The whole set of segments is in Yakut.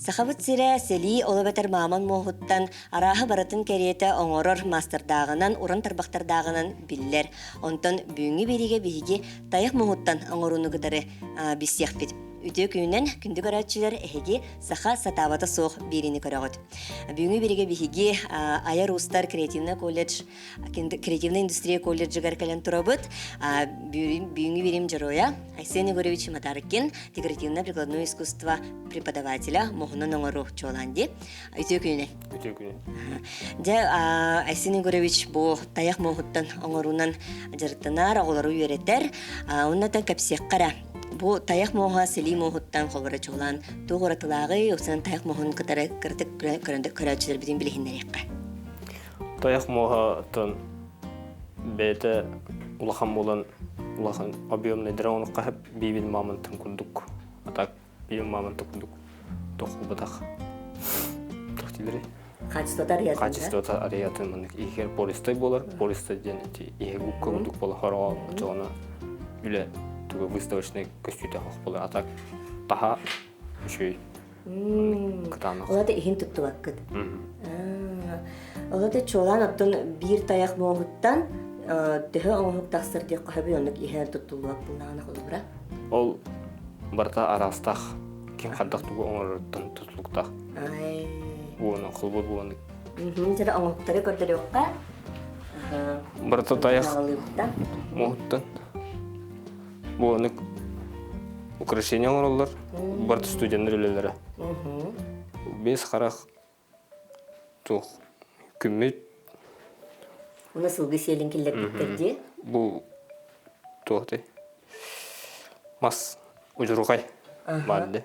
Сахабыт сирэ сэлии ол эбэтэр мааман муоһуттан арааһы барытын кэриэтэ оҥорор маастардааҕынан, уран тарбахтардааҕынан биллэр. Онтон бүгүҥҥү биэриигэ биһиги тайах муоһуттан оҥорууну кытары билсиэхпит. Үтүө күнүнэн, күндү көрөөччүлэр, эһиги саха сатаабата суох биэриини көрөҕүт. Бүгүҥҥү биэриигэ биһиги Айар уустар креативный колледж креативная индустрия колледжыгар кэлэн турабыт. Бүгүҥҥү биэриим дьоруойа Айсен Егорович Матаркин, декоративно-прикладное искусство преподавателя, моһунан оҥору чуолаан дии. Үтүө күнүнэн. Үтүө күнү. Дьэ, Айсен Егорович бу тайах муоһуттан оҥоруунан дьарыктанар, оҕолору үөрэтэр. Оннотон кэпсиэххэ эрэ. Бу тайах муоһа сэлии муоһуттан холобура чуолаан туох уратылааҕый, уксанан тайах муоһун кытары кыратык көрөөччүлэрбитин билиһиннэриэххэ. Тайах муоһа бэйэтэ улахан буолан улахан объемнайдара ону хаһып биибин мамонтын курдук а так биибин мамонтын курдук тохулбатах тохтилери Качествота арыйатын качествота арыйатын маннык иһигэр пористай буолар пористай диэн ити иһи губка курдук буолар хороҕо очоҕуна үлэ туга выставочный көстүүтэ хох буолар а так таһа үчүгэй кытаанах Олата иһин туттубаккыт. Олата чуолаан оттон биир тайах муоһуттан төһө оҥоһук тахсар диэх хаһабый оннук иһэр туттуллубат буллаҕына холобура. Ол барыта араастаах ким хайдах тугу оҥороруттан тутулуктаах. Буону холбор буону. Дьэ оҥоһуктары көрдөрүөххэ. Барыта тайах муоһуттан. Бу украшение оҥороллор. Барыта студеннар үлэлэрэ. Бес харах туох күммүт. Уна сылгы сиэлин киллэрбиттэр дии. Бу туох дии? Мас удьурҕай баар дии.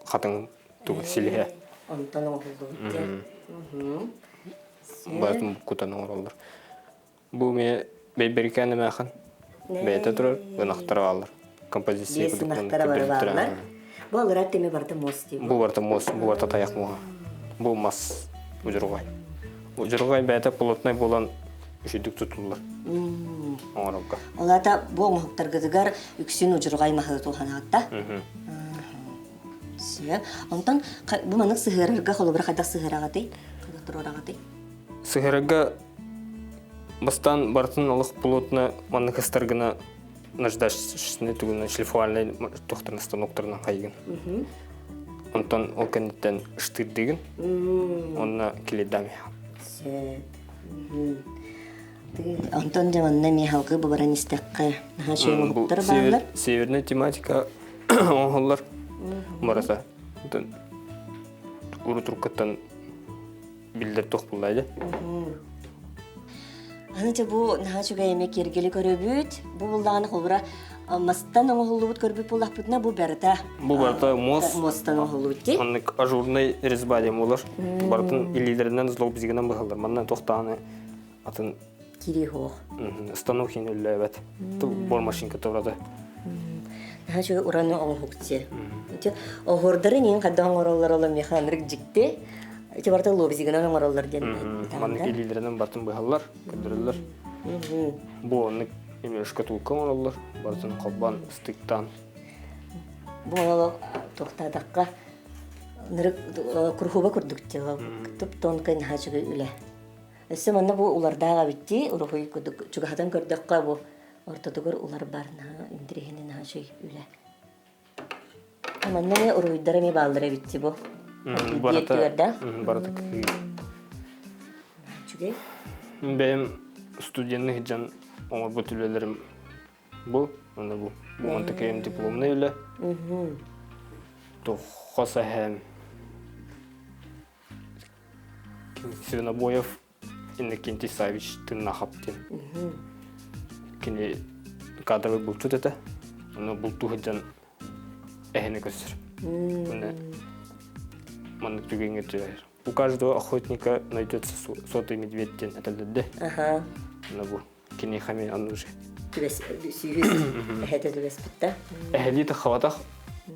Хатыҥ тугу силиһэ. Онтон оҥоһуллубут дии. Барытын кутан оҥороллор. Бу эмиэ бэйбэрикээн эмээхин бэйэтэ турар, ынахтара бааллар. Композиция Биэс ынахтара бары бааллар. Бу алырат теми барыта муос дии. Бу барыта муос, бу барыта тайах муоһа. Бу мас удьурҕай. Удьурҕай бэйэтэ плотнай буолан үчүгдүк тутуллар. Оҥорорго. Ол аата бу оҥоһуктаргытыгар үксүн удьурҕай маһы туһанаҕыт Сөп. Онтон бу маннык сыһыарарга холобура хайдах сыһыараҕытый? Хайдах туруораҕытый? Сыһыарарга Бастаан барытын олох плотно маннык ыстар гына наждачный тугунан шлифовальнай туохтарынан станоктарынан хайыгын. Онтон ол кэнниттэн штырдыгын. Онно килейдами. Сөп. Онтон дьэ манна эмиэ халгыы бу баран истэххэ наһаа үчүгэй оҥоһуктар бааллар. Северная тематика оҥоһуллар барыта. Урутуркаттан биллэр туох буллай да. Аны дьэ бу наһаа үчүгэй эмиэ киэргэли көрөбүт. Бу буллаҕына холобура мастан оҥоһуллубут көрбүт буоллахпытына бу барыта Бу барыта муос. Муостан оҥоһуллубут дии. Маннык ажурный резьба диэн буолар. Барытын илиилэринэн злобзигынан быһаллар. Манна туохтааны атын кири суох. Станок иһин үллээбэт. Бор машинка турады. Наһаа үчүгэй уран оҥоһукчу. Оһуордарын иин хайдах оҥороллор ол миэхэ ынырык дьикти. Ити барыта лобзигынан оҥороллор диэн. Маннык илиилэринэн барытын быһаллар, көрдөрөллөр. Бу оннук эмиэ шкатулка оҥороллор, барытын холбоон, ыстыктаан. Бу олох туохтаатахха ынырык курухуба курдук дьыала. Туп-тонкай наһаа үчүгэй үлэ. Өссө манна бу улардаах эбит дии, уруһуй курдук чугаһатан көрдөххө бу ортотугар улар бар наһаа интэриэһинэй наһаа үчүгэй үлэ. Манна эмиэ уруһуйдар эмиэ бааллар эбит дии бу. Барыта, барыта Үчүгэй. Бэйэм студенный сылдьан оҥорбут үлэлэрим бу, уонна бу. Бу онтукайым дипломнай үлэ. Хос эһээм Свинобоев Иннокентий Савич Тыннахап диэн. Кини кадровый булчут этэ. Ону бултуу сылдьан эһэни көрсөр. Уонна маннык түгэҥҥэ түһэр. У каждого охотника найдется сотый медведь диэн этэллэрдэ. Аха. Онно бу киниэхэ эмиэ оннук уже. Түбэс сүүһүс эһэтэ түбэспит да. Эһэлии таххабатах,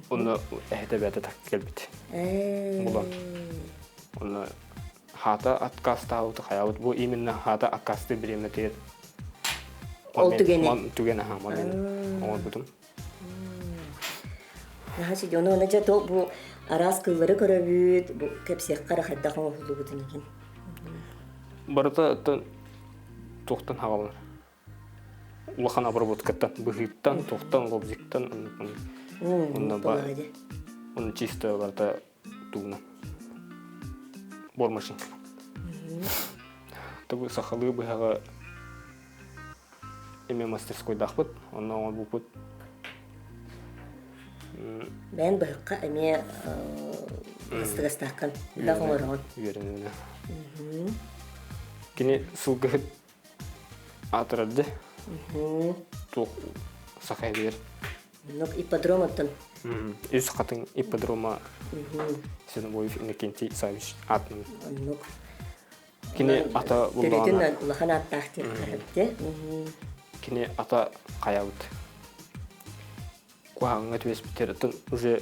онно эһэтэ бэйэтэ так кэлбит. Булан. Онно хаата откастаабыт хайаабыт бу именно хаата аккасты бириэмэтигэр Ол түгэни. Түгэн аха момент оҥорбутум. Наһаа сидьону уонна дьэ бу Араас кыллары көрөбүт, бу кэпсиэххэ эрэ хайдах оҥоһуллубутун иһин. Барыта оттон туохтан хаалар? Улахан обработкаттан, быһыыттан, туохтан, лобзиктан, онно ба оны чисто барыта тугунан бормашинка. Тобу сахалыы быһаҕы Эми мастерскойдаахпыт, онно оҥорбуппут. Бэйэн быһыкка эмиэ ыстыгастааххын, да оҥороҕун. Үөрэнэнэ. Кини сылгыһыт аатырар дьэ. Туох саха эбиэр. Нок ипподром оттон. Үс хатыҥ ипподрома Свинобоев Иннокентий Савич аатынан. Оннук. Кини ата Төрүтүн улахан ааттаах диэн Кини ата хайабыт. Куһаҕаҥҥа түбэспиттэр оттон уже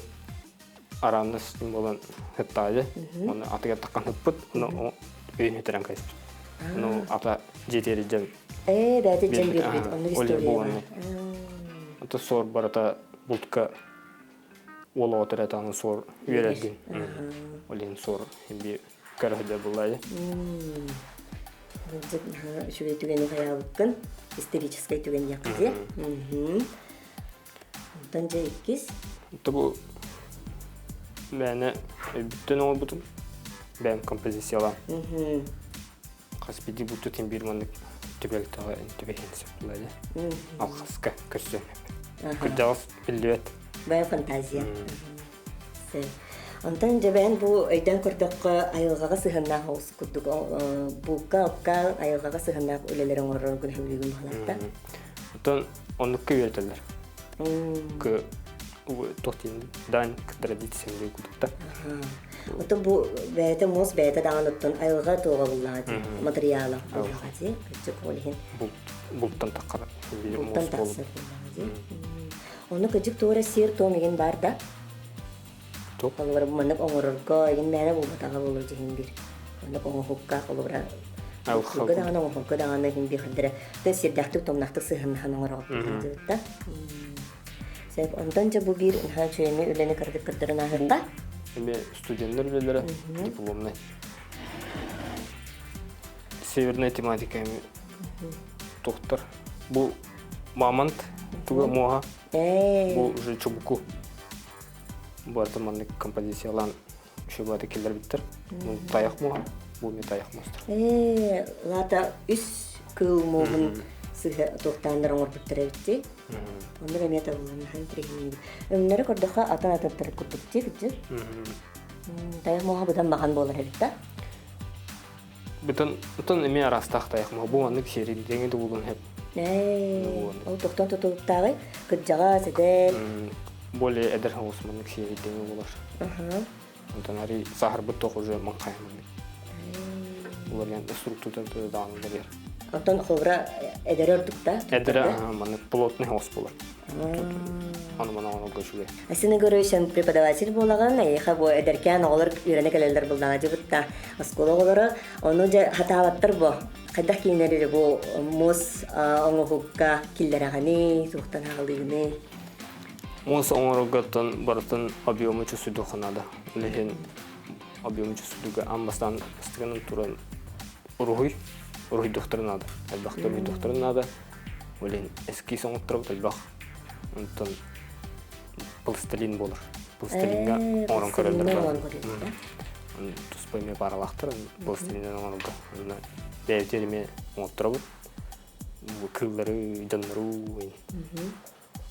арааннас буолан ыттаайы. Оны атыгар таххан ыппыт, оны өйүн үтэрэн кэспит. Ону ата дьиэтиэри дьэн Ээ, бэйэтэ дьэн биэрбит, оннук история бар. Ото сор барата бултка уол оҕо төрөөтөҕүнэ суор үөрэрдин. Ол иһин суор би көрөһүдэ буллаайы. Былдьык үчүгэй түгэни хайаабыккын, историческай түгэн диэххэ дии. Онтон дьэ иккис. Бу мээнэ өйбүттэн оҥорбутум. Бэйэм композициялаан. Хас биирдии бултутун биир маннык түбэлтэҕэ түбэһиэн сөп буолла Алхаска көрсөн. Кырдьаҕас биллибэт. Бэйэ фантазия. Онтон дьэбээн бу өйдөөн көрдөххө айылҕаҕа сыһыаннаах оҕус курдук булка-окка айылҕаҕа сыһыаннаах үлэлэри оҥороргун сөбүлүүгүн баҕалаахта. Оттон оннукка үөрэтэллэр. Кы туох диэн дань традиция диэн курдуктар. Оттон бу бэйэтэ муос бэйэтэ даҕаны оттон айылҕа туоҕа буллаҕа дии, материала буллаҕа дии, кырдьык ол иһин. Бултан таххара. Бултан тахсар буллаҕа дии. Ону кырдьык туора сиэр-туом игин баар да? Холобура маннык оҥорорго игин мээнэ булбатаҕа буолуо дьиһин биир. Оннук оҥоһукка холобура бултуурга даҕаны оҥоһукка даҕаны иһин биир хардара то сирдээхтик томнаахтык сыһыаннаһан оҥороҕут да. Сөп. Онтон дьэ бу биир наһаа үчүгэйми үлэни кыратык көрдөрөн ааһыахха. Эмиэ студеннар үлэлэрэ дипломнай. Северная тематика эми тохтор. Бу мамонт туга муоха. Бу уже чубуку. Барыта маннык композициялаан үчүгэй киллэрбиттэр. Тайах муоха, бу эмиэ тайах муостар. Ээ, лаата үс кыыл муоһун сыһа туохтааннар оҥорбуттар эбит Оннук эмиэ табыллан наһаа интэриэһинэйбит. Өҥнөрү көрдөххө атын атыттар курдук дии кырдьык. Тайах муоһа быдан махан буолар эбит да. Бытан отон эмиэ араастаах тайах муоһа. Бу маннык сиэрийдэҥи да буолуон сөп. Ээ, ол тохтон тутулуктааҕый? Кырдьаҕас, эдэр. Более эдэр соҕус маннык сиэрийдэҥи буолар. Онтон арый саһарбыт туох уже маҥхайа маннык. Уларыйан структурата даҕаны бэрийэр. Оттон холобура эдэрэ ордук да? Эдэрэ маннык плотный хос буолар. Аны мана оҥорго үчүгэй. Асина Егорович преподаватель буолаҕын, эйиэхэ бу эдэркээн оҕолор үөрэнэ кэлэллэр буллаҕа дьыбытта оскуола оҕолоро. Ону дьэ хатаабаттар бу. Хайдах кииннэри бу муос оҥоһукка киллэрэҕиний, туохтан аҕалыыгыный? Муос оҥорорготтон барытын объему чувствуйдуохха наада. Ол иһин объему чувствуйдуга аан бастаан ыстыганан туран уруһуй, уруһуйдуохтарын наада. Элбэхтэ уруһуйдуохтарын наада. Ол иһин эскиз оҥотторобут элбэх. Онтон пластилин буолар. Пластилиҥҥа оҥорон көрөллөр. Туспа эмиэ пааралаахтар пластилинынан оҥорорго. Онно бэйэбитигэр эмиэ оҥотторобут. Кыыллары, дьоннору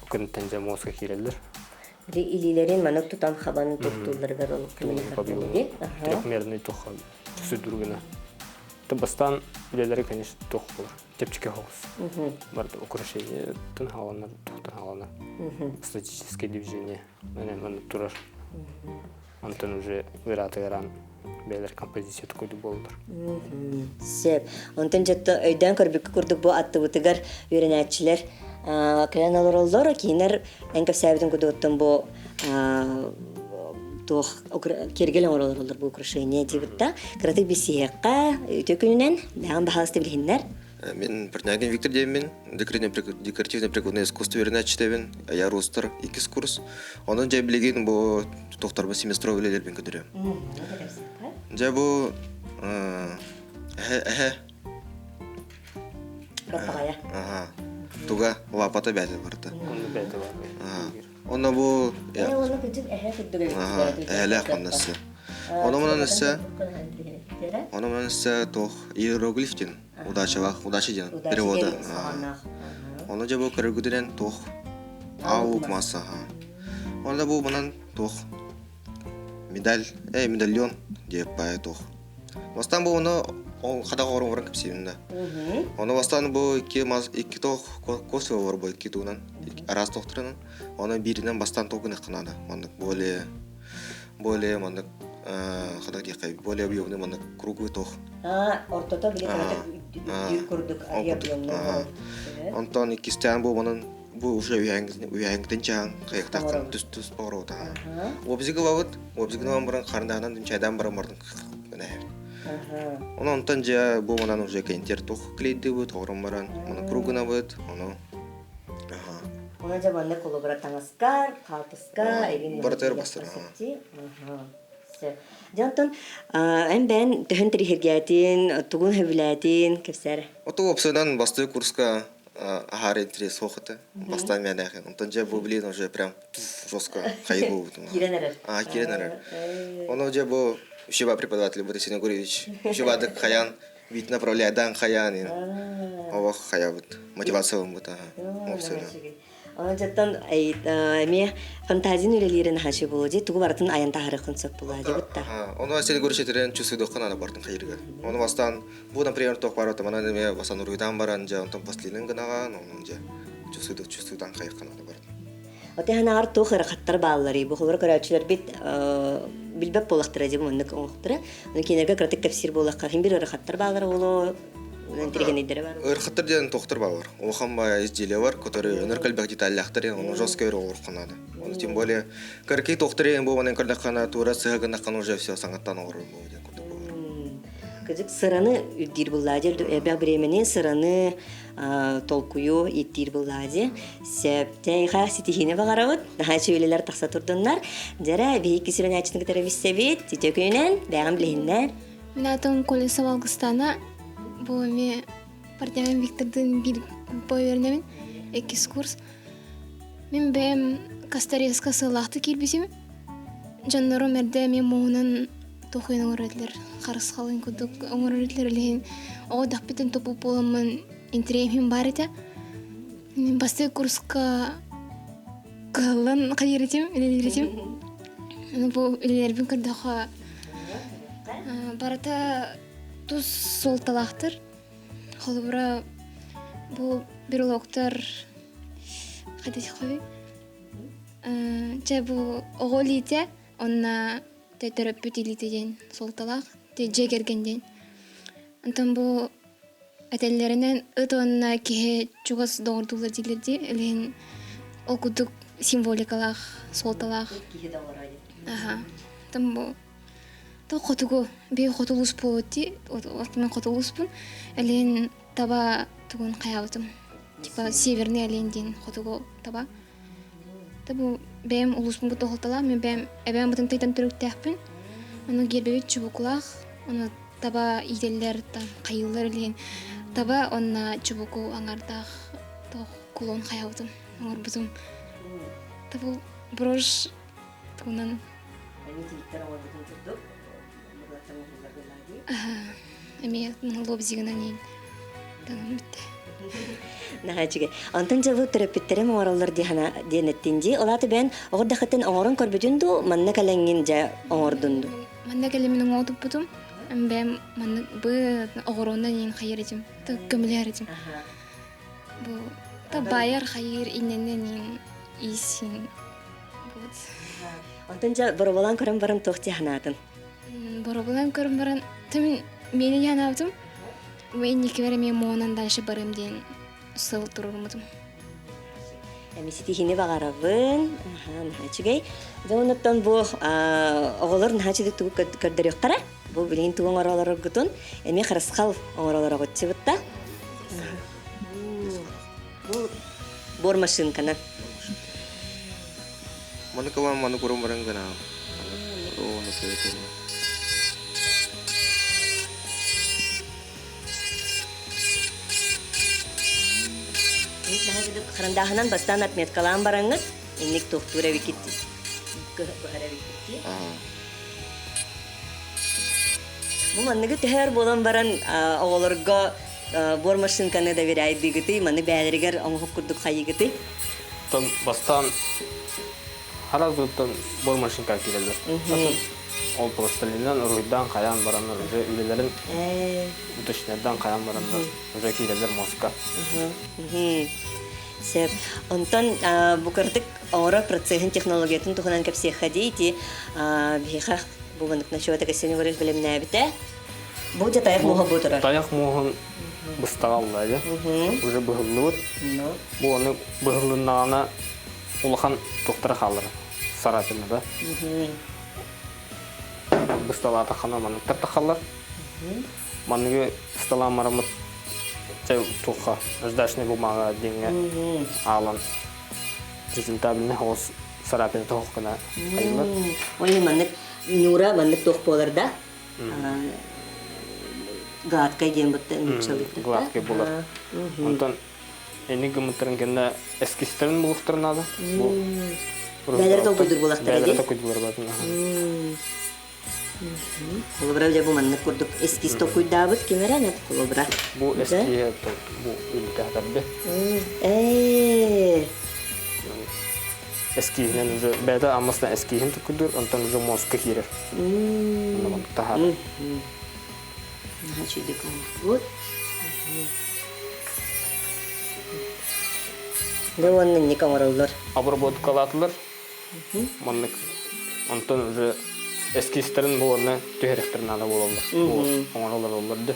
күнтэн дьэ муоска киирэллэр. Били илиилэрин маннык тутан хабан туттулларыгар ол көмөлөһөр Трехмерный туха сүдүргүнэ. Бастаан үлэлэри, конечно, туох болар. Чэпчэки соҕус. Барыта украшение тын хааланар, тухтан хааланар. Статическое движение. Менен маннык турар. Онтон уже ыраатыгаран бэйэлэр композиция курдук буолаллар. Сөп. Онтон дьэ өйдөөн көрбүккэ курдук бу аттыбытыгар үөрэнээччилэр кэлэн олороллор. Кинилэр эн кэпсээбитин курдук бу туох киэргэл оҥороллор бу украшение диэбит да. Кыратык билсиһиэххэ үтүө күнүнэн бэҕэн баһаалыста билиһиннэр. Мин Портнягин Виктор диэммин, декоративно-прикладное искусство үөрэнээччитэбин, я ростер иккис курс. Онон дьэ билигин бу тохторбун семестров үлэлэрбин көтөрөм. Дьэ бу эһэ эһэ Баппаҕайа. Аха. Туга лапата бээтэ барыта. Онно бээтэ бар. Онно бу Э, онно кыдьык эһэ курдук эбит. Эһэлээх онно өссө. Ону манан өссө Ону манан өссө туох иероглиф диэн удачалаах удача диэн перевода. Ону дьэ бу көрөргүтүнэн туох аук масса. Ону да бу манан туох медаль, э медальон диэп баайа туох. Бастаан бу ону хатах оҕорон баран кэпсиибин да. Ону бастаан бу икки мас икки тоох кос бар бу икки тугунан араас тоохторунан. Ону бииринэн бастаан тоох гыныахха наада. Маннык более более маннык хатах диэххэ более объемный маннык круглый тоох. А, ортото били курдук курдук объемный. Онтон иккистээн бу манан бу уже үйэһэҥҥитин чаһан хайыктаахтан түс-түс оҕороута. Уобзик ылабыт, уобзик ылан баран харындаанан дүнчээдээн баран бардын гынэһэбит. Ону онтон дьэ бу манан уже кентер тух клейдыбыт, оҕорон баран, маны круг гынабыт, ону аха. Она дьэ манна холобура таҥаскар, хаалтыска, эбин Барытыгар бастар. Дьэ онтон эн бэйэн төһөн тириһиргээтин, тугун сөбүлээтин кэпсээр. Оту уопсайынан бастыы курска аһаары интерес суох этэ. Бастаан миэнээхин. Онтон дьэ бу блин уже прям жестко хайы буолбутум. Киирэн эрэр. А, киирэн эрэр. Ону дьэ бу Ущеба преподаватель Борис Григорьевич Ущебадык хаян вид направляйдан хаян Ох хаябыт мотивация ылыммыт аха. Опсуна. Онон жаттан эмиэ фантазияны үлэлиирин хашы буолуо дии тугу барытын айан таһарыаххын сөп буолаа дебит та. Ону Василий Егорович этэрин чувствуйдуохха надо бартын хайырга. Ону бастаан бу например туох баар манан эмиэ бастаан уруйдаан баран дьэ онтон пластилин гынаҕан онон дьэ чувствуйдуох чувствуйдаан хайыахха надо бартын. Отеһанааҕар туох ыарахаттар баалларый? Бу холобура көрөөччүлэрбит билбэт буоллахтара дии маннык оҥоһуктара. Ону кинилэргэ кыратык кэпсиир буоллахха хим бир ыарахаттар бааллара буолуо интеллигеннэйдэрэ баар. Ыарахаттар диэн туохтар бааллар. Улахан баайа изделие бар, который өнөр кэлбэх деталлаахтар, ону жестко өрө оҥоруохха наада. Ону тем более кыракый туохтар буолан көрдөххө туора сыһа гыннаххына уже все саҥаттан оҥорор буолуо диэн курдук буолар. Кыдьык сыраны үрдиир буллаа дии, элбэх бириэмэни сыраны толкуйу иттиир буллаа дии. Сөптээхэ ситиһиини баҕарабыт. Наһаа үчүгэй тахса турдуннар. Дьэрэ, биһикки сүрүнээччини кытары билсэбит. Үтүө күнүнэн, бэйэҕин билиһиннэр. Мин аатым Колесова Алгыстана. Бу эми партнерым Виктордыын биир үөрэнэбин. Иккис курс. Мин бэйэм Костореска сыаллаахтык киирбитим. Дьоннорум эрдэ эмиэ муоһунан туохуйан оҥорор этилэр. Харысхалын курдук оҥорор этилэр. Ол иһин оҕо дахпытын туппут буоламмын интэриэһим баар этэ. Мин бастакы курска кыһаллан хайыыр этим, үлэлиир этим. Бу үлэлэрбин көрдөххө барыта тус суолталаахтар. Холобура, бу бирологтар хайдах Чэ бу оҕо илиитэ онно төрөппүт илиитэ диэн суолталаах, дьиэ кэргэн диэн. Онтон бу этэллэринэн ыт уонна киһи чугас доҕордуулар дииллэр дии, ол иһин ол курдук символикалаах, суолталаах. Киһи доҕоро диэн. Аха. Онтон бу то хотугу, биир хоту улуус буолбут дии, мен хоту улууспун. Ол иһин таба тугун хайаабытым. Типа северный олень диэн хотугу таба. Та бу бэйэм улууспун кытта уһулталаах, мен бэйэм эбээм бытын төрүттээхпин. Ону гербэбит чубукулаах, ону таба иитэллэр, хайыыллар илиһин таба онно чубуку аҥардаах туох кулон хайаабытым, оҥорбутум. Та бу брошь тугунан Эмиэ лобзигынан иин таҥым бүтте. Наһаа үчүгэй. Онтон дьэ бу төрөппүттэрим оҥороллор диэн эттин дии. Ол аата бэйэн оҕор дахыттан оҥорон көрбүтүн дуу, манна кэлэҥҥин дьэ оҥордун дуу? Манна кэлэммин оҥоотуппутум. Бэйэм маннык бы оҕоруоннан иин хайыр этим. Көмөлөһөр этим. Бу та байар хайыр иннэнэн иин иисин вот. Онтон дьэ бороболоон көрөн баран туох дии санаатын? Бороболоон көрөн баран тымин мени янаабытым. Инникибэр эмиэ муонан дальше барым диэн сыл турурмутум. Эми ситиһини баҕарабын. Аха, наһаа үчүгэй. Дьэ оннуттан бу оҕолор наһаа үчүгэй тугу көрдөрүөхтэрэ. Бу билигин тугу оҥоролоргутун эмиэ харысхал оҥоролоргутчубут да. Бу бор машинканан. Маны кылан маны курун баран гына. Оны сөйтөн. Харандааһынан бастаан отметкалаан бараҥҥыт, инник туохтуур эбикит быһар эбикит. Бу манныгы төһөр буолан баран оҕолорго буор машинканы доверяйдыгытый, маны бээлэригэр оҥоһук курдук хайыгытый? Тон бастаан харазуттан буор машинка киирэллэр. Ол пластилинынан уруһуйдаан хайаан бараннар уже үлэлэрин уточнярдан хайаан бараннар уже киирэллэр мозгка. Сөп. Онтон бу кырдык оҥорор процеһын технологиятын туһунан кэпсиэххэ дии ити биһиэхэ бу маннык насчет Ксения Егорович бэлэмнээбитэ. Бу дьэ тайах муоһа бу турар. Тайах муоһун быстаҕалла дьэ. Уже быһыллыбыт. Бу ону быһыллыннаҕына улахан туохтара хаалар саратына да. Бысталаатаххына манныктар тахаллар. Манныгы ысталаан бараммыт туохха наждачный бумага диэҥҥэ аалан презентабельный оҕус царапина тоһох гына айыллар. Ол иһин маннык ньуура маннык туох буолар да? Гладкай диэн бутта нууччалыйда. Гладкай буолар. Онтон эни гыммыттарын кэннэ эскизтэрин булуохтарын наада. Бу Бээлэри толкуйдуур буолахтара дии. Бээлэри толкуйдуулар буолар. Холобура дьэ бу маннык курдук эскиз толкуйдаабыт ким эрэ нет холобура. Бу эскиһэ бу үлтэхтэрде. Ээ. Эскиһинэн уже бэйэтэ аммасына эскиһин туккуйдуур, онтон уже мозгка киирэр. Онно таһаар. Наһаа үчүгэй оҥорбут. Дьэ уонна инник оҥороллор. Обработкалаатылар. Маннык. Онтон уже эскизтэрин бу уонна түһэриэхтэрин наада буолаллар. Оҥороллор оллор да.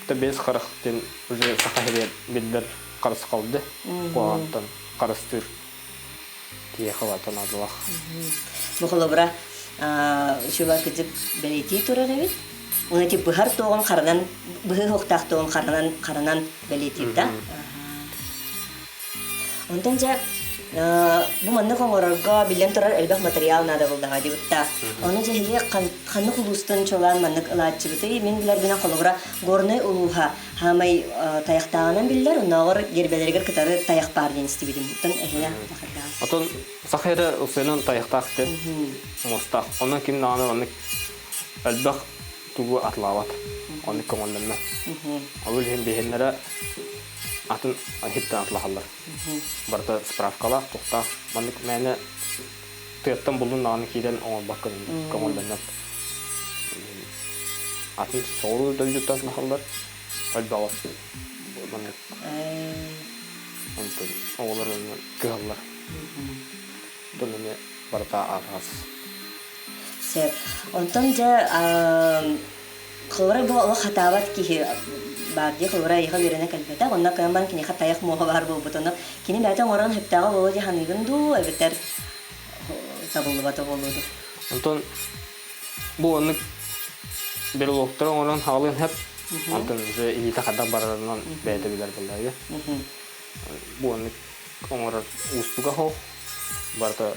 Та без харах диэн уже саха сиригэр биллэр харысхалды. Куһаҕантан харыстыыр киһиэхэ баата наадалаах. Бу холобура чувак кыдьык бэлиэтии турар эбит. Уна ти быһар туоҕун харанан быһыы хуохтаах туоҕун харанан харанан бэлиэтиир да. Онтон дьэ бу маннык оҥорорго биллэн турар элбэх материал наада буоллаҕа диэбитта. Ону дьэ эһиги ханнык улуустан чуолаан маннык ылааччыбытый? Мин билэрбинэн холобура Горнай улууһа хаамай тайахтааҕынан биллэр, оннооҕор гербэлэригэр кытары тайах баар диэн истибитим. Оттон эһиги Отон саха эрэ ылсыынан тайахтаах диэн муостаах. Онон ким даҕаны маннык элбэх тугу атылаабат. Оннук көҥүллэммэт. Ол иһин биһиннэрэ атын иһиттэн атылаһаллар. Барыта справкалаах, туохтаах. Маннык мээнэ тыаттан буллун даҕаны киирэн оҥорбокко көҥүллэммэт. Атын соҕуруу дойдуттан атылаһаллар. Элбэҕи маннык онтон оҕолор кыһаллар. Онтон эмиэ барыта араас. Сөп. Онтон дьэ Холобура бу олох хатаабат киһи баар дии, холобура эйиэхэ үөрэнэ кэлбэтэх, онно кыһан баран киниэхэ тайах муоһа баар буолбут, ону кини бэйэтэ оҥорон сөптөөҕө буолуо дии саныыгын дуу, эбэтэр табыллыбата буолуо дуу? Онтон бу оннук берлогтары оҥорон хаалыан сөп. Онтон уже илиитэ хайдах барарынан бэйэтэ билэр буоллаҕа. Бу оннук оҥорор уустуга суох. Барыта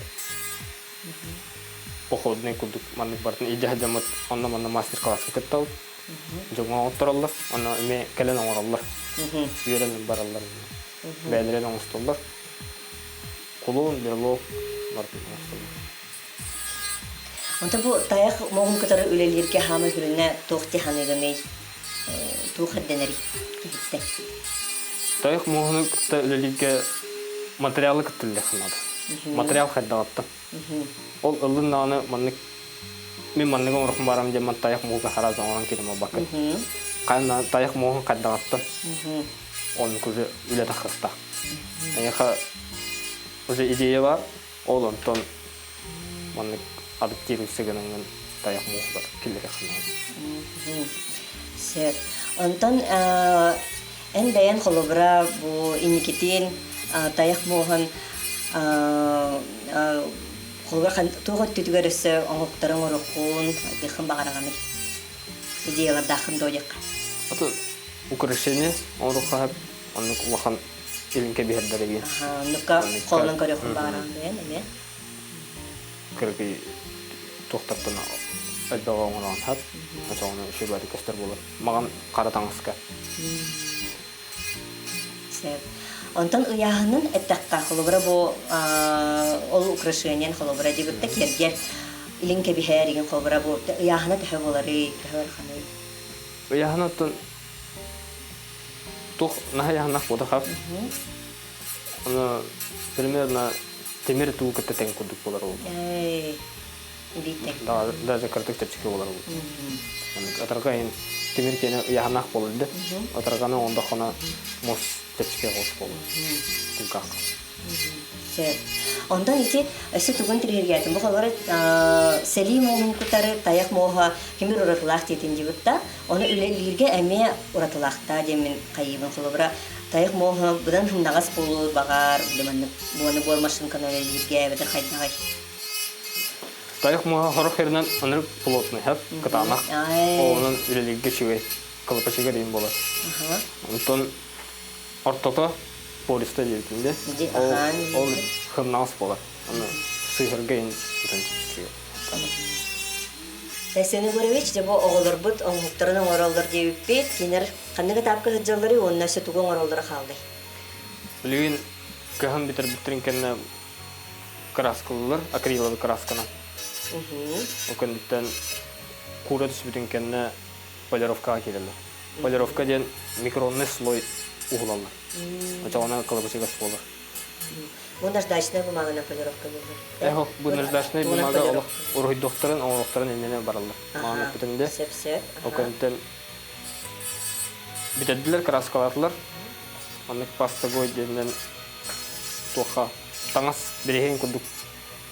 походный курдук маннык барытын илдьэ сылдьаммыт онно-манна мастер-класска кыттабыт. Дьоҥҥо оҥоттороллор, онно эмиэ кэлэн оҥороллор. Үөрэнэн бараллар. Бэйэлэрин оҥостоллор. Кулун, берлог барытын оҥостоллор. Онтон бу тайах моһун кытары үлэлииргэ хаамай сүрүнэ туох дии саныыгыный? Туох ирдэнэрий киһиттэн? Тайах муоһуну кытта үлэлииргэ материалы кытта үлэлиэххэ наада. Материал хайдаҕыттан. Ол ыллын даҕаны маннык мин маннык оҥорохпун баарам диэн ман тайах муоһуга хараас оҥорон киирим буолбаккын. Хайан тайах муоһун хайдаҕыттан оннук уже үлэ тахсыахтаах. Эйиэхэ уже идея бар, ол онтон маннык адаптируйся гынаҥҥын тайах муоһугар киллэриэххин наада. Сөп. Онтон эн бэйэн холобура бу инникитин тайах муоһун холобура туох өттүтүгэр өссө оҥоһуктары оҥоруоххун, айдыаххын баҕараҕыный? Идеялардааххын дуо диэххэ. Аты Украшение оҥоруохха сөп. Оннук улахан илин кэбиһэрдэр эбиэн. Оннукка холонон көрүөххүн баҕараҕын бэйэн эмиэ. Кыракый туохтартан элбэҕи оҥороон сөп. Очоҕуна үчүгэй көстөр буолар. Маҕан хара таҥаска. Сөп. Онтон ыйааһынын эттэххэ, холобура бу ол украшениен холобура диэбитте киэргэр илин кэбиһэр игин холобура бу ыйааһына төһө буоларый, төһө ыараханый? Ыйааһына оттон туох наһаа ыйааһыннаах буолар Ону примерно тимир туу кытта тэҥ курдук буолар ол. Биир Даже кыратык чэпчэки буолар ол. Атарга иһин тимир киэнэ ыйааһыннаах буолар да. Атарганы оҥондоххуна муос чэпчэки оҕус буолар. Кулгаахха. Сөп. Онтон ити өссө тугун тириһиргээтим. Бу холобура сэлии муоһун кытары тайах муоһа кимир уратылаах диэтин диэбит да, ону үлэлииргэ эмиэ уратылаахтаа диэммин хайыыбын. Холобура тайах муоһа быдан сымнаҕас буолуо баҕар, били маннык буону буор машинканы үлэлииргэ эбэтэр хайдаҕай? Тайах муоһа сорох сиринэн ынырык плотный, кытаанах. Онон үлэлииргэ үчүгэй, кылапачыга диэн буолар. Онтон ортото пориста диэбитим де. Ол хымнаҕас буолар. Аны сыһырга ин үчүгэй. Айсен Егорович, дьэ бу оҕолорбут оҥоһуктарын оҥороллор диэбиппит. Кинилэр ханнык этапка сылдьалларый уонна өссө тугу оҥороллоро хааллай? Билигин кыһын бүтэрбиттэрин кэннэ краскалыыллар, акриловый красканан. Ол кэнниттэн куура түспүтүн кэннэ полировкаҕа киирэллэр. Полировка диэн микронный слой уһулаллар. Очоҕуна кылабычыгас буолар. Бу наждачная бумаганан полировка буолар. Эхо, бу наждачная бумага олох уруһуйдуохтарын, оҥоруохтарын иннинэ бараллар. Маҕан эппитим де. Сөп-сөп. Ол кэнниттэн бүтэрдилэр, краскалаатылар. Маннык пастагой диэнинэн туохха таҥас бириһиэн курдук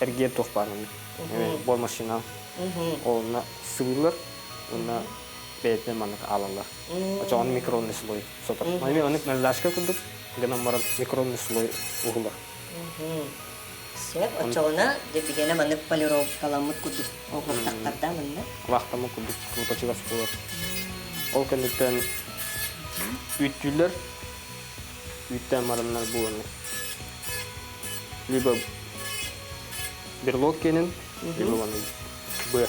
эргиэр туох баар маннык. Бор машина. Онно сыбыыллар, уонна бэйэтинэн маннык аалаллар. Очоҕун микронный слой сотор. Эми маннык наждачка курдук гынан баран микронный слой уһулар. Сөп, очоҕуна дебигэнэ маннык полировкаламмыт курдук оҥоһуктахтарда манна. Лаахтаммыт курдук кылбачыгас буолар. Ол кэнниттэн үүттүүллэр үүттээн бараннар буоланнар либо берлог киэнин либо маннык быа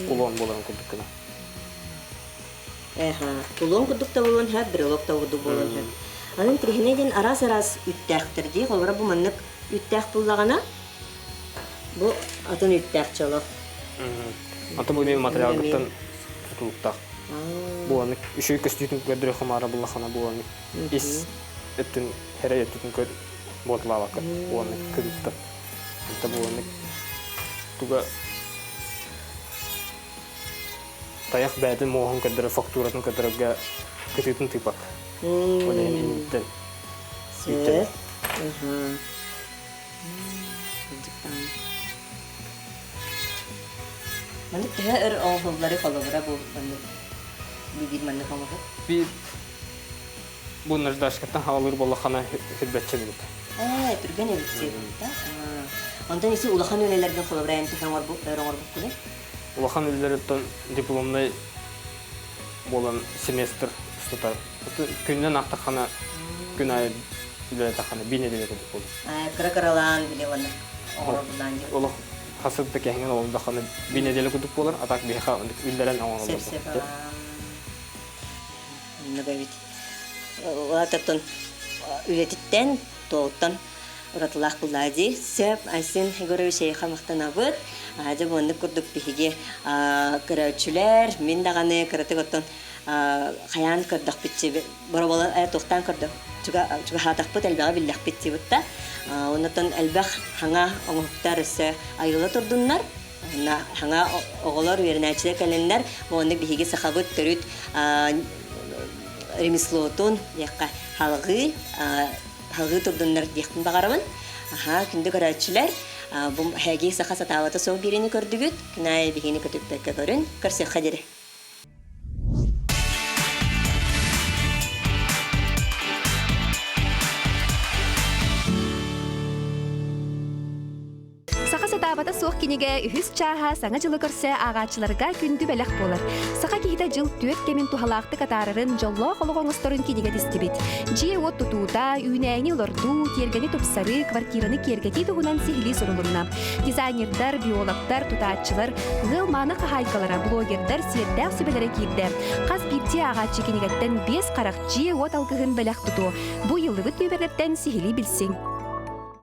кулон буоларын курдук гына Эха, кулон курдук да буолуон сөп, брелок да курдук буолуон сөп. Аны тириһинэ диэн араас-араас үүттээхтэр дии. Холобура бу маннык үүттээх буллаҕына, бу атын үүттээх чоло. Атын бу материалгыттан тутулуктаах. Бу аны үчүгэй көстүүтүн көрдөрө хамаара буллахана бу аны ис өттүн хэрэй өттүтүн көр буоталаабакка бу аны кырыттан. Онто бу аны туга тайах бэйэтин муоһун көрдөрөр фактуратын көрдөрөргө кытыытын тыыпак. Ол иһин инниттэн Сөп. Маннык төһө өр оҥоһуллары холобура бу маннык биир маннык оҥоһук? Биир бу наждачкаттан хаалыыр буоллаххына хүрбэччэ минут. Ээ, түргэн эбит сиэбит да. Онтон isi улахан үлэлэргин холобура эн төһө оҥорбут өр оҥорбуккунуй? Улахан үлэлэриттэн дипломнай буолан семестр устата күнүнэн аахтаххына күн аайы үлэлэтэххинэ биир нэдиэлэ курдук буолар. Кыра-кыралаан били уонна оҥорорбунаан диэн. Олох хасыт да кэһиҥэн олордоххуна биир нэдиэлэ курдук буолар, а так биһиэхэ үллэрэн оҥороллор. Сөп-сөп. Оннук эбит. Улаататтан үлэтиттэн, туоттан уратылаах буллаа дии. Сөп, Айсен Егорович эйиэхэ махтанабыт. Дьэ, бу оннук курдук биһиги көрөөччүлэр, мин даҕаны кыратык оттон хайаан көрдөхпүт боробола туохтаан көрдөх чугаһаатахпыт элбэҕи биллэхпит диэбит да оннотон элбэх хаҥа оҥоһуктар өссө айылла турдуннар хаҥа оҕолор үөрэнээччилэр кэлэннэр оннук биһиги сахабыт төрүт ремеслотун диэххэ халҕыы халҕыы турдуннар диэхпин баҕарабын аха күндү көрөөччүлэр бу эһиги саха сатаабата суох биэриини көрдүгүт күн аайы биһигини көтүппэккэ көрүн көрсүөххэ диэри Саха сатаабат. Рекламата суох кинигэ үһүс чааһа Саҥа дьылы көрсө ааҕааччыларга күндү бэлэх буолар. Саха киһитэ дьыл түөрт кэмин туһалаахтык атаарарын, дьоллоох олох оҥосторун кинигэ тистибит. Дьиэ-уот тутуута, үүнээйини олордуу, тиэргэни тупсарыы, квартираны киэргэтии туһунан сиһилии сурулунна. Дизайнердар, биологтар, тутааччылар, ыал мааны хаһаайкалара, блогердар сиэрдээх сүбэлэрэ киирдэ. Хас биирдии ааҕааччы кинигэттэн биэс харах дьиэ-уот алгыһын бэлэх тутуо. Бу ыйыллыбыт нүөмэрдэртэн сиһилии билсиҥ.